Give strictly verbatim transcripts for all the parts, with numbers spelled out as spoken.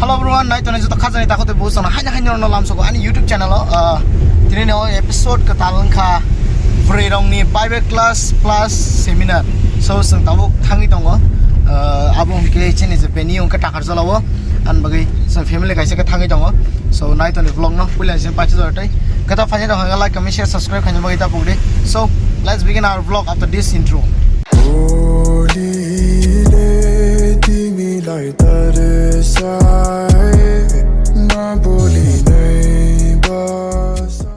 Hello everyone, nai tonwi joto khajani takhuk tei buchana haino haino rokno lamsogo ani YouTube channel o, ah, tini no episode kwtal wngkha bwrwi rokni buyback class plus seminar. So, chwng tabuk thangwi tongo, ah, abo hwnkhe chini je venue hwnkhe Takarjala o, ani bagwi chwng family kaisa khe thangwi tongo. So, nai tonwi vlog no puila jeng paisa jora tei kwtal phaini rok hwnkhe like, comment, share, subscribe khaina bagwi ta pukdi. So, let's begin our vlog after this intro. Bolile timi lai tarsai, ma boli nai basa.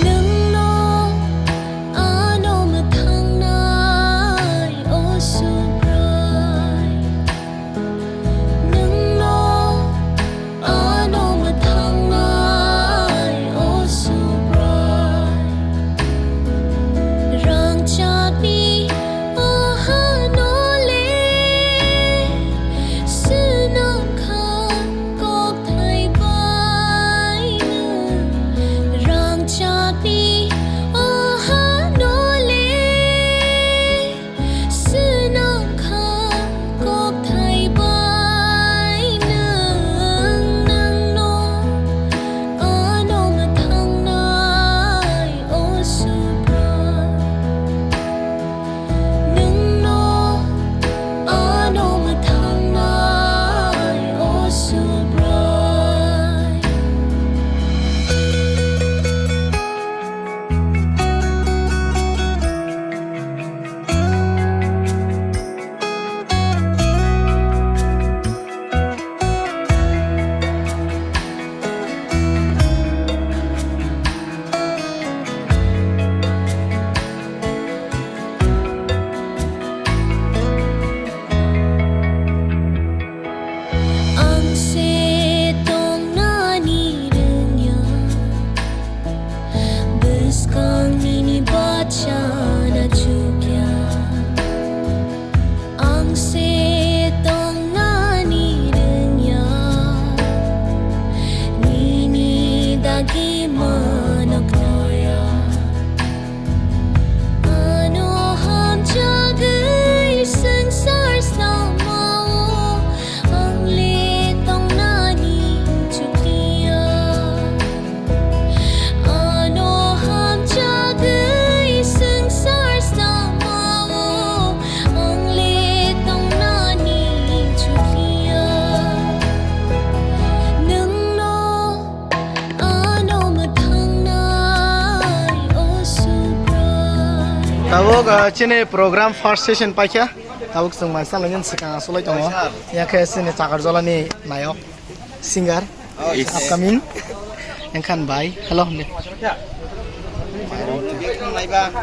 Nwngno ano mwthangnai, o Subrai. Nwngno ano mwthangnai, o Subrai. Rangchakni o hano le swnam kha kokthai bai nwng. Rangchakni o hano le swnam kha kokthai bai nwng. Nwngno ano mwthangnai, o Subrai. Nwngno ano mwthangnai, o Subrai. Ang se tongnani rwngya, bwskang nini bachana chukya. Ang se tongnani rwngya, nini dagi manok noya. Ano hamjagwi swngchar samao ang le tongnani chukliya. Ano hamjagwi swngchar samao ang le tongnani chukliya. Nwngno ano mwthangnai, o Subrai. Tabuk, ah, chini program first session paikha. Tabuk chwng mai salai nini swkang asolai tongo. Yakhe chini Takarjalani nayok, singer, upcoming. Engkhan bai. Hello, hwnde.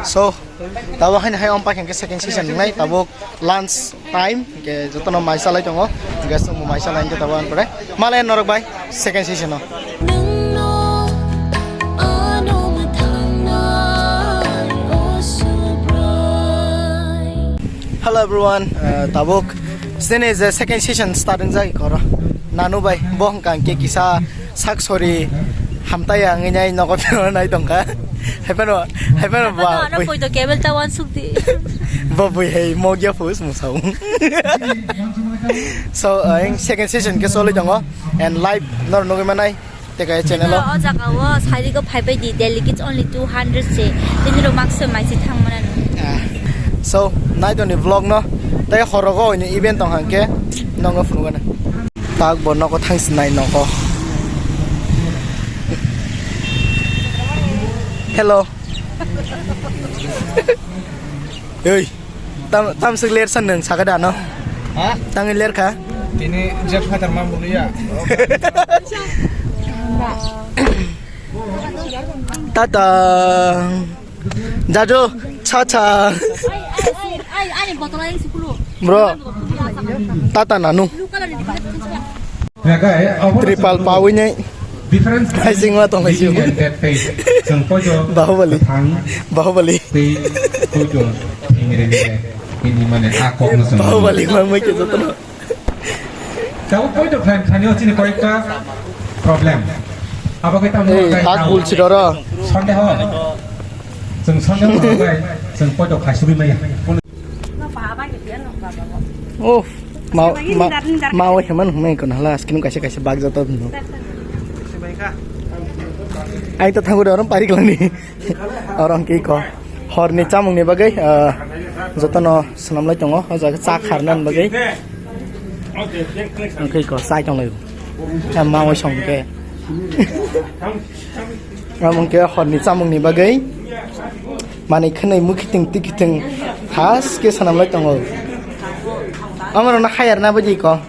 So, tabuk haino hai om paikha hwnkhe second session wngnai. Tabuk lunch time, hwnkhe jotono mai salai tongo, hwnkhe chwngbo mai salai hwnkhe tabuk ani pore malai norok bai second session o. Nwngno ano mwthangnai, o Subrai. Hello everyone, uh, tabuk chini je second session start wngjak koro. Nanu bai bo hwnkha hwnkhe kisa sak sori hamtaya wngwi nai nogo phirnai tongkha. Haiphano, haiphano ba, ano bui. Poito cable ta wansuk di. Bo bui hai mogya phus musao. So, uh, ang second session khe solwi tongo and live nor nugwi manai tei kaya channel o. O jaga o sari go phai bai di, delegates only two hundred se. Tini ro makse mai se thang mana no. Ah. So, nai toni vlog no. Tei horogo ni event tong hangke nongo phunugana. Tak bo nogo thangsinai nogo. Hello. Hey, tam, tam sik ler san nang saka dano. Ha? Tang ler kha? Tini jet fighter mam bulu ya. Tata. Jaju, cha cha. Bro, tata nanu. Tripal pawi nai. Difference between living and dead face. Chwng poito Bahubali. Thang Bahubali. Tei poito thing re re. Ini mane a kok no chwng. Bahubali ma mui ke jotono. Tabo poito khlai thani o chini koyekta problem. Abo khe tamo. Ei, tak bul chidoro. Sondeho. Chwng sondeho bai chwng poito khlai subi maya. Oh, ma ma ma oi heman humai kon hala skin kaisa kaisa bag jata dino. Ai ta thagu dorom pari klani. Orang ki ko. Horni chamungni bagwi, ah, jotono swnamlai tongo, o jaga cha kharnani bagwi. Ang khe ko chai tonglai. Chamma oi song khe. Amo khe horni chamungni bagwi. Mani khwnwi mukhiting tikhiting has khe swnamlai tongo. Amorokno hayarna bagwi ko.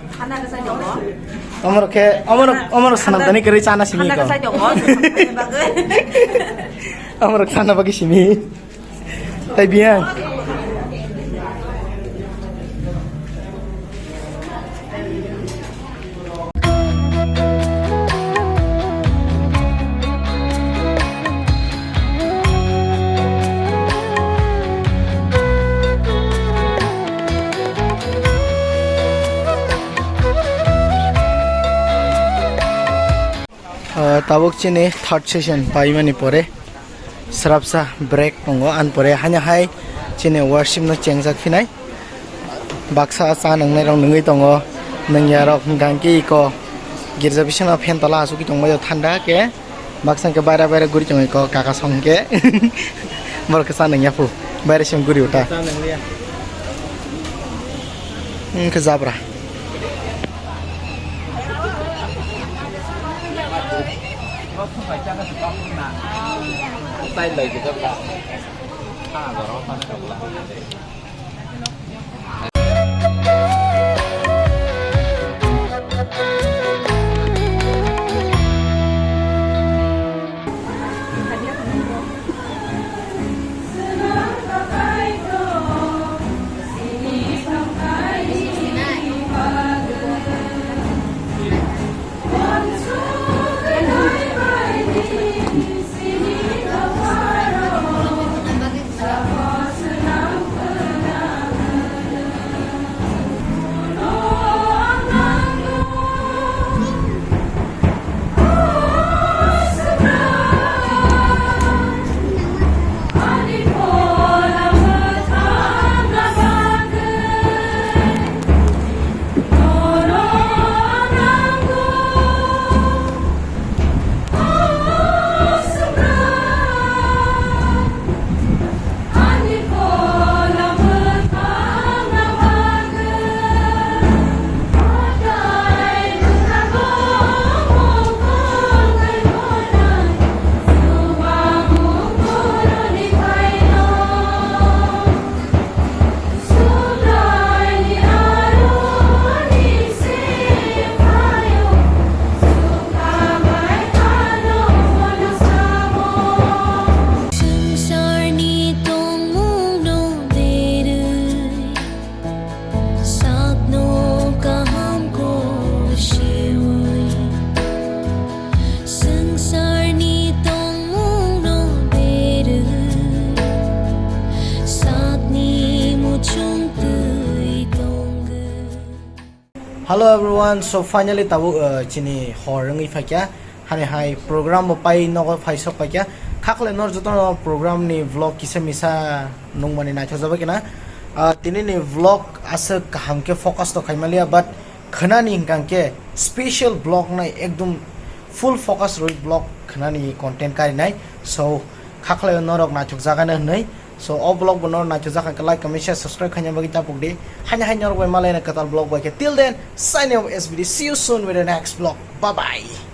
Omorok khe, omorok, omorok swnam tani kwrwi chana simi ko. Omorok sana bagwi simi. Tai biyang. Ah, tabuk chini third session paimani pore srapsa break tongo, ani pore haino hai chini worship no chengjak phinai. Baksa cha nwngnai rok nungwi tongo, nungya rok hwnkha khe iko girja bisingo fan tola achugwi tongbaio thanda khe. Baksa hwnkhe baira baira guri tongo iko kaka song hwnkhe. Borok khe cha nungya phu, baira song guri uta. Cha nungya. Hwnkhe jabra. Swngcharni tongmungno berwi, sakno kahamko siwi. Swngcharni tongmungno berwi, sakni muchung twi tongwi. Hello everyone, so finally tabuk, uh, chini hor wngwi phaikha, hani hai program bo pai nogo phai sok paikha, khakle nor jotono program ni vlog kisa misa nungmani naithok jabai kena. Uh, tini ni vlog aswk kaham khe focus to khai maliya, but khwnani hwnkha khe special vlog nai ekdum full focus rwi vlog khwnani content karinai, so khakle norok naithok jagana hwnwi. So, o vlog bo norok naithok jak kha khe like, comment, share, subscribe khaina bagwi tapuk di. Haino haino norok bai malaina kwtal vlog bai khe. Till then, signing off S B D. See you soon with the next vlog. Bye bye.